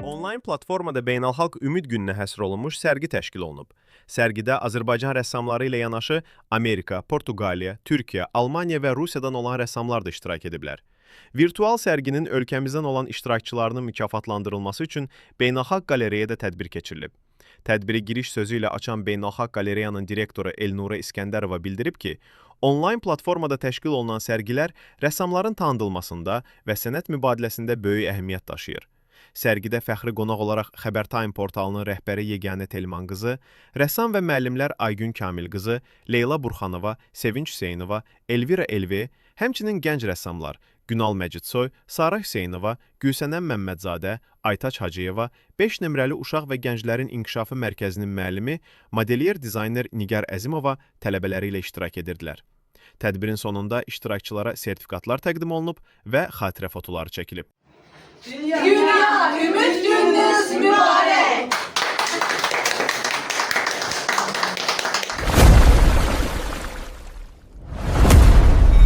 Onlayn platformada Beynəlxalq Ümid Gününə həsr olunmuş sərgi təşkil olunub. Sərgidə Azərbaycan rəssamları ilə yanaşı Amerika, Portuqaliya, Türkiyə, Almaniya və Rusiyadan olan rəssamlar da iştirak ediblər. Virtual sərginin ölkəmizdən olan iştirakçılarının mükafatlandırılması üçün Beynəlxalq Qalereyada tədbir keçirilib. Tədbiri giriş sözü ilə açan Beynəlxalq Qalereyanın direktoru Elnura İskəndərova bildirib ki, onlayn platformada təşkil olunan sərgilər rəssamların tanıdılmasında və sənət mübadiləsində böyük əhəmiyyət daşıyır. Sərgidə fəxri qonaq olaraq Xəbər Time portalının rəhbəri Yeganə Telman qızı, rəssam və müəllimlər Aygün Kamil qızı, Leyla Burxanova, Sevinç Hüseynova, Elvira Elvi, həmçinin gənc rəssamlar Günal Məcidsoy, Sara Hüseynova, Gülsənəm Məmmədzadə, Aytaç Hacıyeva, 5 nömrəli Uşaq və Gənclərin İnkişafı Mərkəzinin müəllimi, modelyer dizayner Nigar Əzimova tələbələri ilə iştirak edirdilər. Tədbirin sonunda iştirakçılara sertifikatlar təqdim olunub və xatirə fotoları çəkilib. Dünya Ümit Gününüz mübarək.